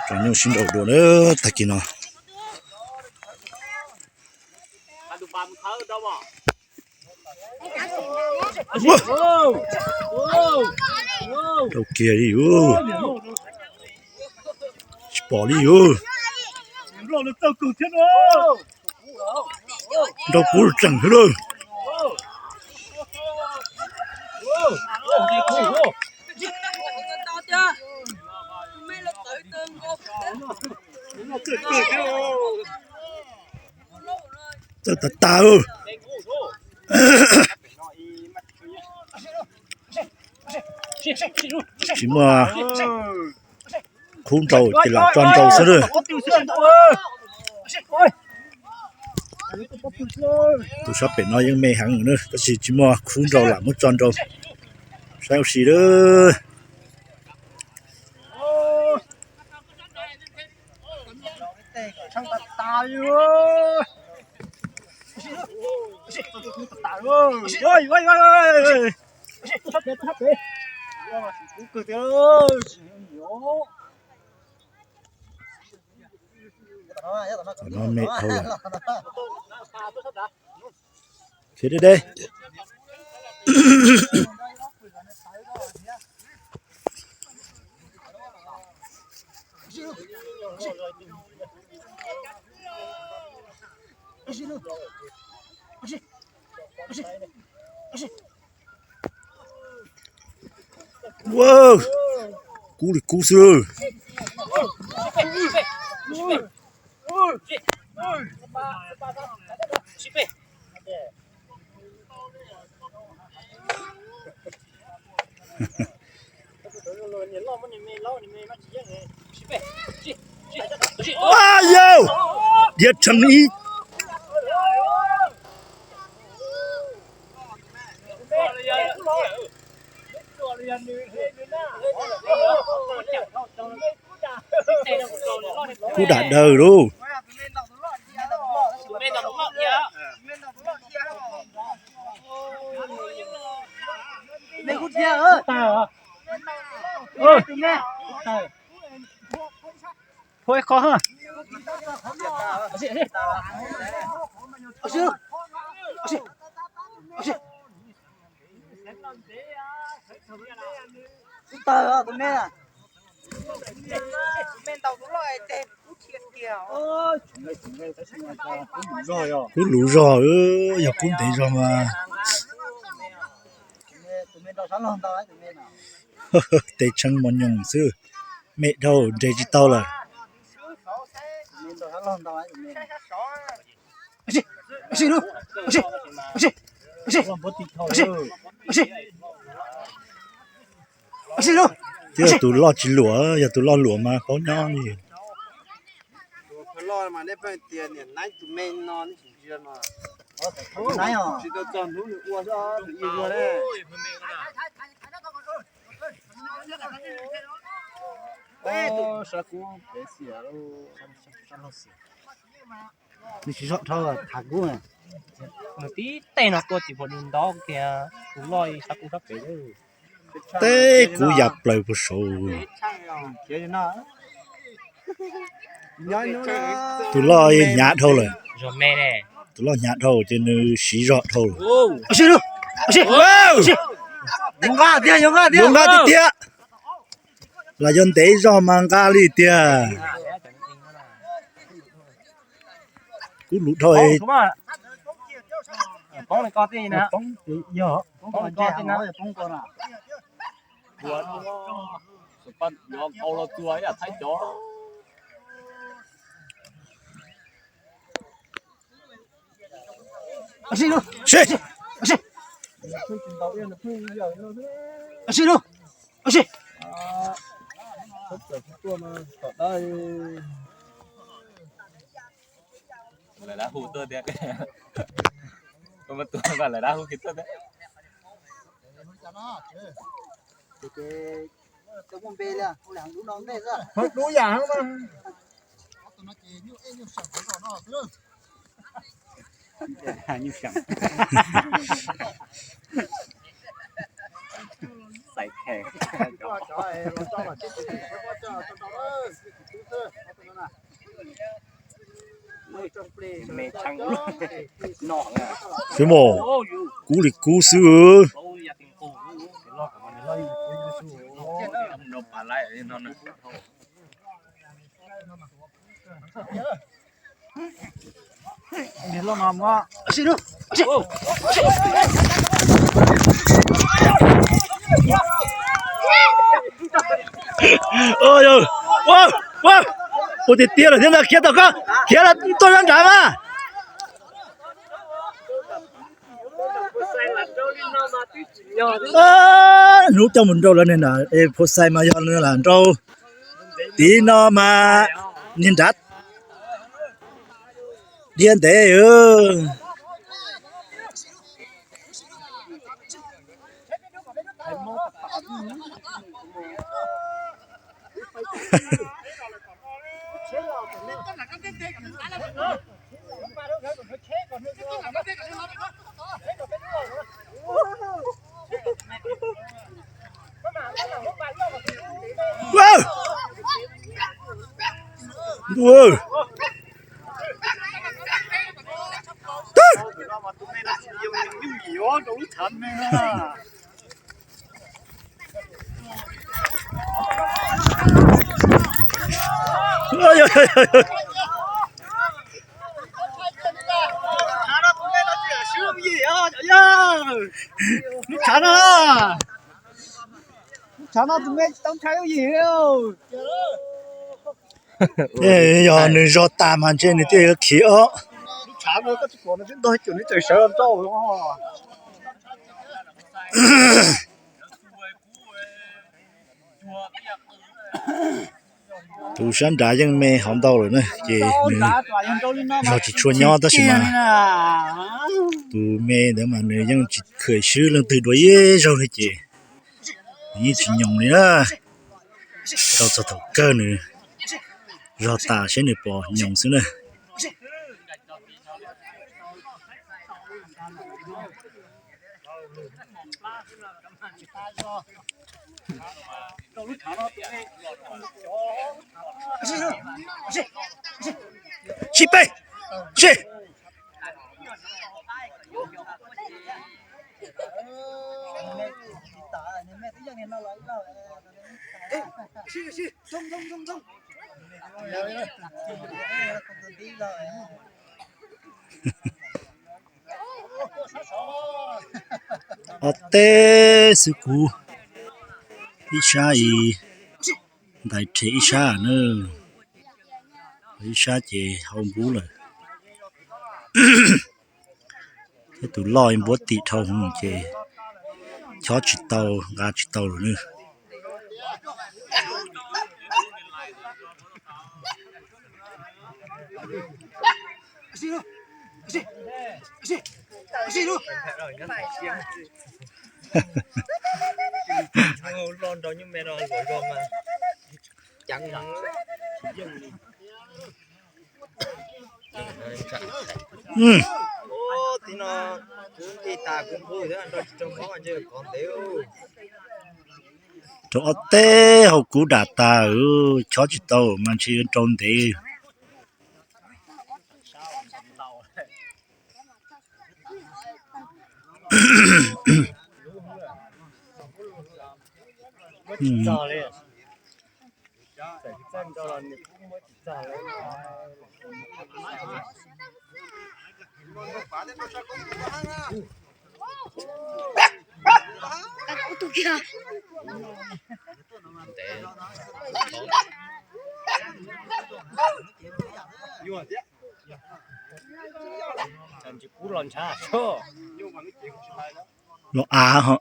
Tsoom nyuj sib nraus dua na tag kis no. Nraus kiag li yus. Tsis pom li yus. Nraus kuv tseem xwb lawm. Txawj tas tas. Tsis muaj khub nraus ces lam tso nraus xwb na. Tus sab pem no yeej me heev na, tab sis tsis muaj khub nraus lam muab tso nraus. Saib ua si lawm. Cov no me dhau lawm. Khiav deb deb. Ua, kub li kub xwb. Ua yau, diav tshee ib. Kub dam dawg lauj. Hu ib qho ha. Tawg tus me, tus me ntaus tus loj es tes kub dhia tiag. Kub luv zog, yog kub ntev zog mas. Tus me ntaus sab laug ntau, tus me no. Tes tshee mos nyoos xwb, me dhau nres tsis tau lawm. Tus me ntaus sab laug ntau, tus me no. Thiab tus loj tsis luam, yog tus loj luam mas paub nyob li. Nws tsis zog dhau, tham kub. Nws tib teg no tua tim pom nws ntov kiag tus loj sab kub sab pem. Teb kuv ya plaws puag saud. Tus loj hnyav dhau lawm. Tus loj hnyav dhau ces nws siv zog dhau lawm. Yuav nqa tiag, yuav nqa tiag. Los yog ntev zog mas nqa li tiag. Kub luv dhau. Sib, sib, sib. Lawv dab hu tuaj thiab. Lawv dab hu kiag tuaj thiab. Dub yam heev mas. tais khees. Xwb mos, kub li kub xwb. Ua tiag tiag lawm thiab ntag, khiav tau koj, khiav los tuaj nyob nrad mas. Hnub coj mus nrau lawv niag nram phua xais mas yog lam nrau. Tiv no mas niag nrad dhia ntev. Lub tshav no, lub tshav no tus me tsis tau ntshai yooj yim. Yog nws zog tas mas ntshe nws thiaj yuav khiav os. Tus sab nrad yeej me hov ntau lawm na, ces nws zog tsis tshua nyob tab sis mas tus me ntawd mas nws yeej tsis khawm swb leej twg dua ib zaug li ces nws yeej tsis nyoos li na. Rau txog thaum kawg nws zog tas seb nws puas nyoos xwb na. Sib peb, sib. Ob teb xwb kuv, ib sab ib ntais rhe ib sab na, ib sab ces hau npub lawm. Thiab tus loj npuab tim dhau hwv ces chob tsis tau, nqa tsis tau lawm na. Rau ob teb hau kuv dam tas, chob tsis tau mas ntshe yuav rau ntev. Los av ho,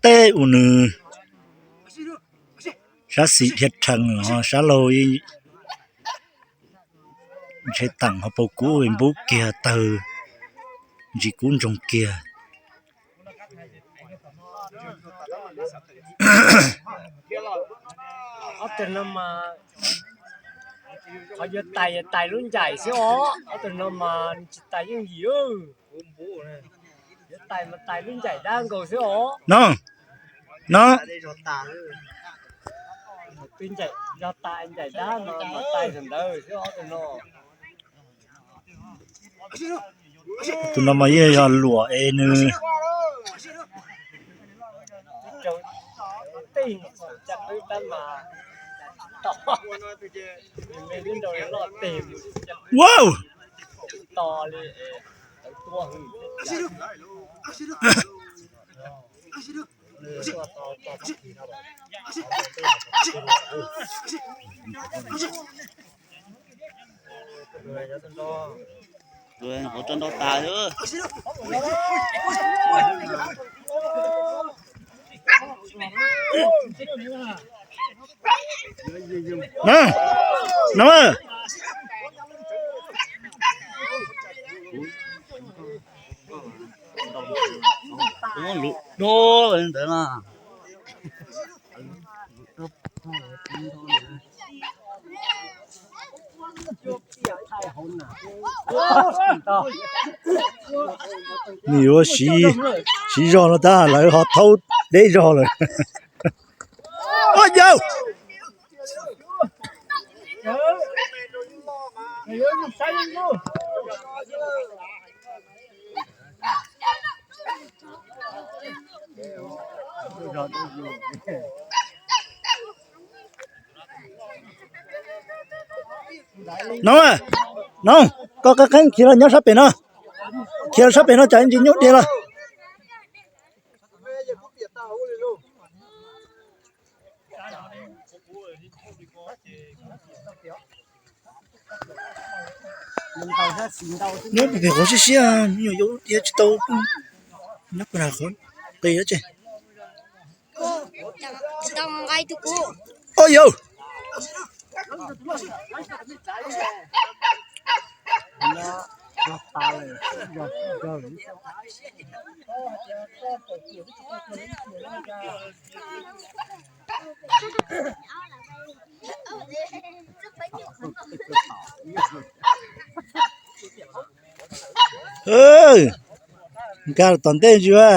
teb ua nws sab xis dhia rhees los sab laug ntshe tam ho pau kuv npub kiag tawg, ntsis kub ntsoog kiag. Ob tug no mas qhov yuav tais yuav tais lub ncaim xwb os, ob tug no mas tsis tais yooj yim. Yuav tais mas tais lub ncaim dab nkaus xwb os no. No, twb ncaim, yog tas ncaim dab no mas tas ntawd xwb os no. Tus no mas yeej yog luam es nws. Wow! Ua rau nrau tas. No, no. Lub do ntawd na. Nws yuav siv, siv zog no tab lawv ho thaub deb zog lawm. Ua yawg! No, no, koj qeeb qeeb khiav los nyob sab pem no. Khiav los sab pem no tsam ntsis nyuj diag los. Nyob pem qhov siab siab, me nyuam yaus diag tsis tau. Nyob pem qhov qis tse. Ua yawg! Nkag tom ntej ntsis a.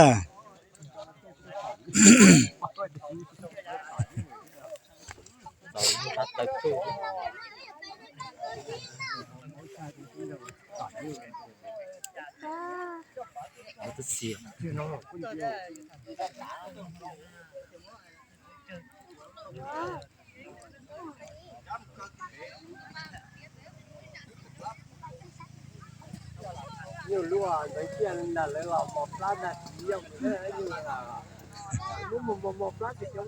Nyuj lub ntawd ciaj ntawm lawv los mos plab ntag, tsis yooj yim, muab mos mos plab tsis cov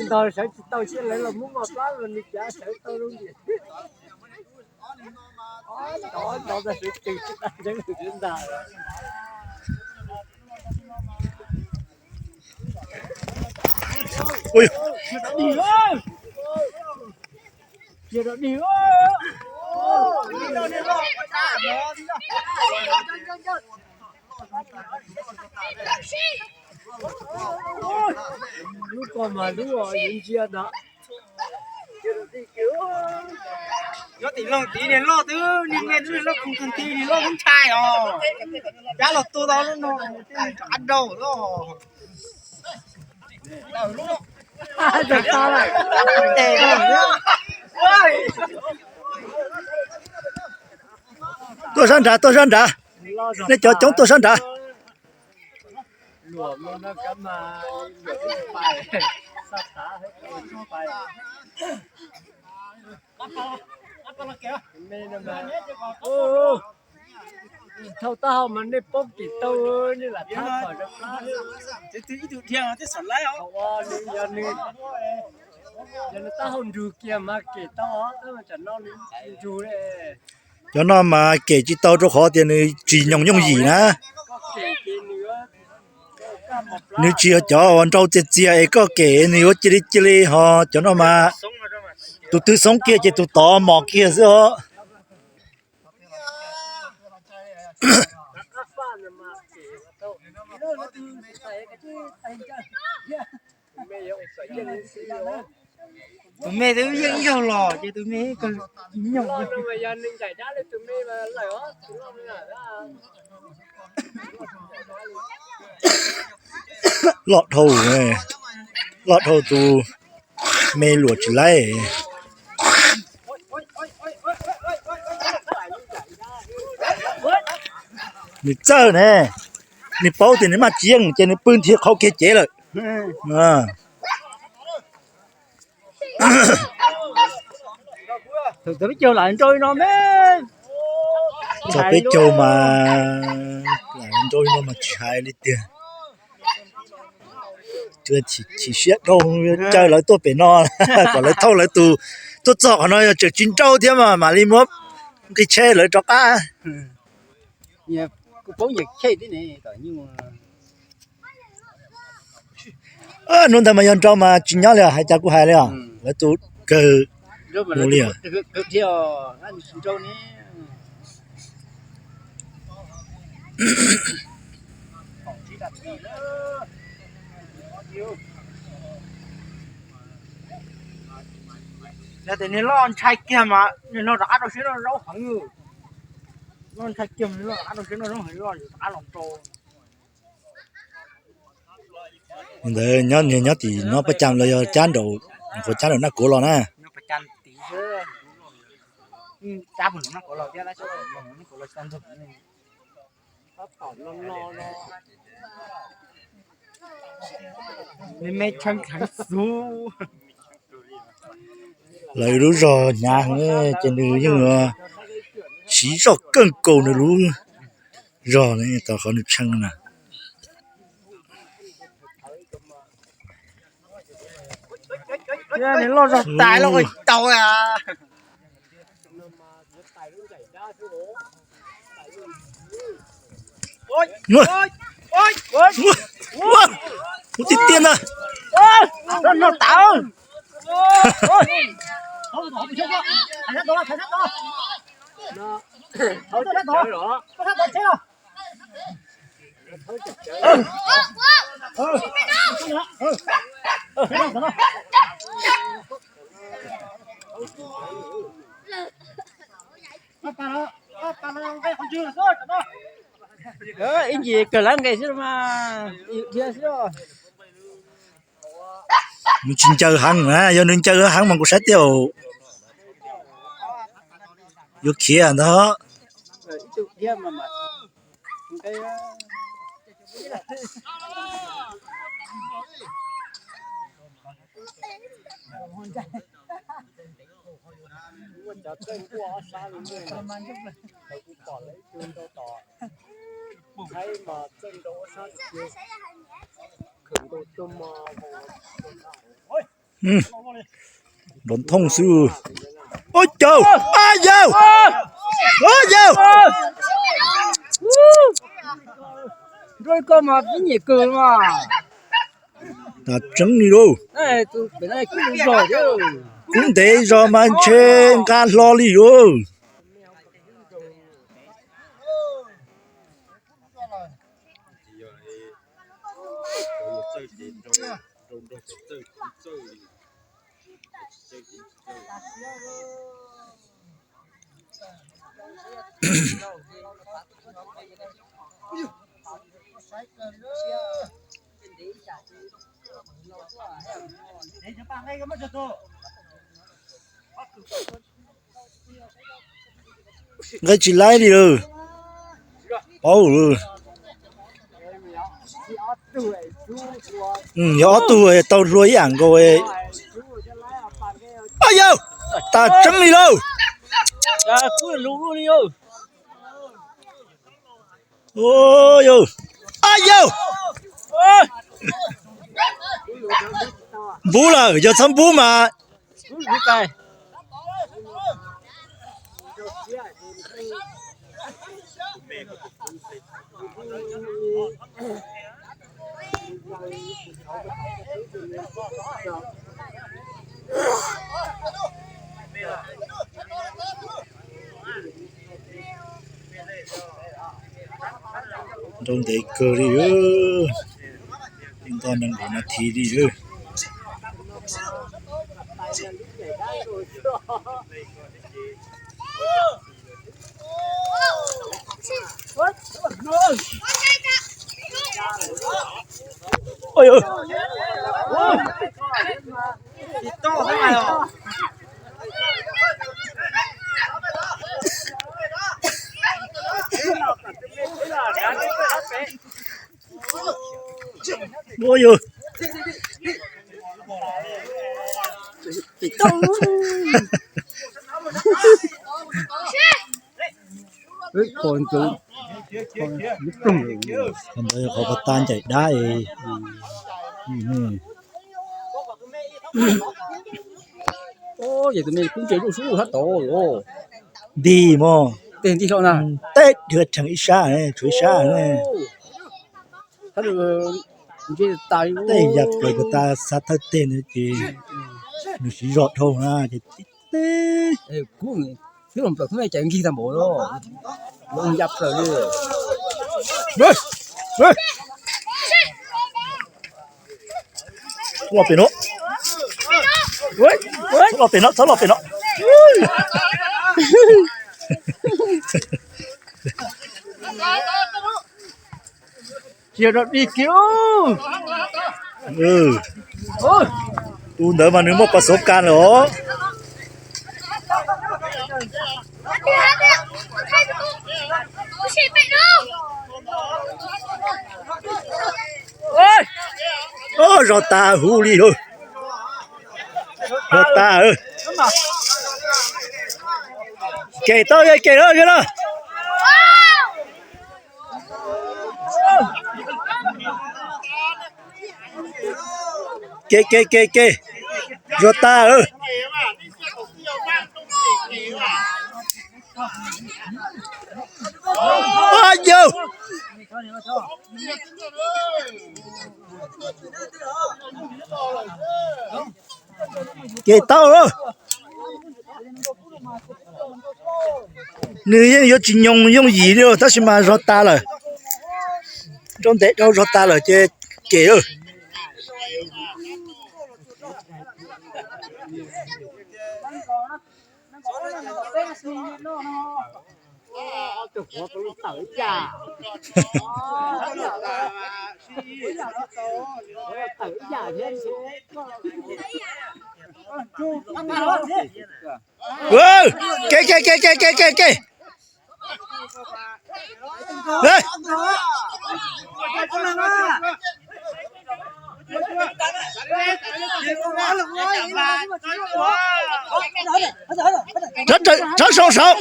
ntag, sawv tsis tau thiab lawv los muab mos plab los nws cav sawv tau zoo yim. Tov ntov ntag, sawv tsees tsis tau ntseeb ntag. Lub ko mas lub yuav ntsia ntag. Nyob tim Looj tid niag loj twb niag me twb niag loj kug kag ti niag loj lub ntshai os. Cab los tua tau lub no, cab rau loj. Tuaj sab nrad, tuaj sab nrad. Nej cov coob tuaj sab nrad. Tsis thauj taub hau mas nej poob tim tau, nej lam thab kom rau plab. Yog nws, yog nws taub hau nrug kiag mas kem tau, tab mas tsam no nws nrug. Cov no mas kem tsis tau rau qhov tias nws tsis nyoos yooj yim na. Nws tsis yog cov uas nrau txias txias es koj kem nws yuav cia li cia li ho cov no mas tus twg xoob kiag ces tus tod mos kiag xwb os. Tus me twb yeej ib zaug los ces tus me kawg nyoog. Yog nws ncaim dab li tus me lawm os. Loj dhau, loj dhau tus me luam tsis laib. Nws txawj ne, nws paub tias nws maj tsis yeej ces nws pw nthi qhov kiag cev lawm. Txog peb caug mas, lam nrau no mas tsis hais li tiag. Chim siab dhau, caw lawv tuaj pem no kom lawv thauj lawv tus tuaj txog qhov no, yog tseem tsis nrau thiab mas mam li muab nqi tsheb lawv rov qab. Hnub ntawd mas yog nrau mas tsis nyob li os, hais cas kuj hais li os, lawv tus kawg mus li os. Yog tias nws loj ntshai kiag mas nws no rov qab rau siab noj zaub heev. Loj ntshai kiag mas nws loj rov qab rau siab noj zaub heev, loj rov qab los rau. Ntawd nyob, nyob tim no Paj Cam los yog cab nraum, qhov cab nraum Naj Kuav los na. Lawv lub zog hnyav heev ces nws yeej siv zog keej kaus nws lub zog tau qhov nws tshee na. Nws loj zog tas loj tau. Ua tiag tiag ntag. Ib ntsis kawg lawv nqe xwb mas dhia xwb. Nws tsis ncaws heev na, yog nws ncaws heev mas kuv saib tias yuav khiav ntag. Nrov thooj xwb. Ua caug, a yaug, a yaug. Nrog koj mas tib nyem kawg mas. Tas tseeb li lauj. Kub ntev zog mas ntshe nqa hlo li lauj. Nqe tsis laib li lawm. Paub lawm. Yog ob tug tau hlua ib yam nkaus. A yaug, tas tseeb li lauj. A yaug, npub lawm, yog txhob npub mas. Nrau ntev kawg li, yeej tau nees nkaum nas this li. Oj, ua yog qhov ntawd qhov pas tas ncaim dab es. Ces tus me kub ntse zuj zus sab tod. Nti mog. Tej nti hlo na. Tej dhia rhees ib sab, tshuav ib sab. Tej ya plaws puas tas xav thawj teg ntawd ces nws siv zog dhau na ces tib teg. Twb los plaws kub me cas nkig tag npaum los ya plaws li. Txhob los pem no. Txhob los pem no, txhob los pem no. Cia rau dig kiag. Tus ntawd mas nws muaj pas xov kas lawm os. Zog tas huv li lawm. Zog tas. Kem tau, kem tau na. Ke ke ke ke. Zog tas. Yawg, ke tau. Nws yeej yuav tsis nyoos yooj yim li tab sis mas zog tas lawm. Rau ntev dhau zog tas lawm ces kem. Ke ke ke ke ke ke ke. Rov sau saum.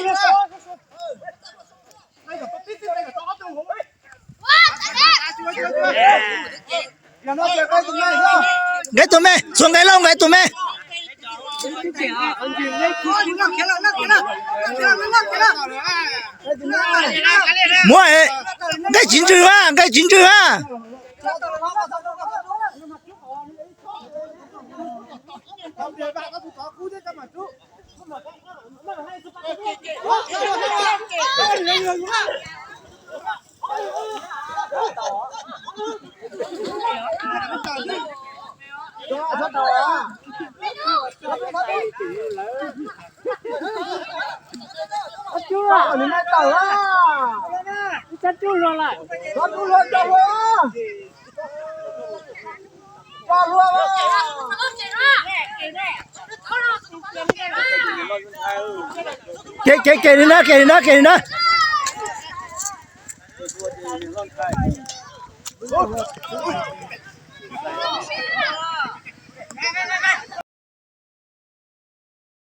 Nqe tus me, xuas nqe lauj, nqe tus me. Muab, nqe tsis ntswg a, nqe tsis ntswg a. Ke ke ke li na, ke li na, ke li na.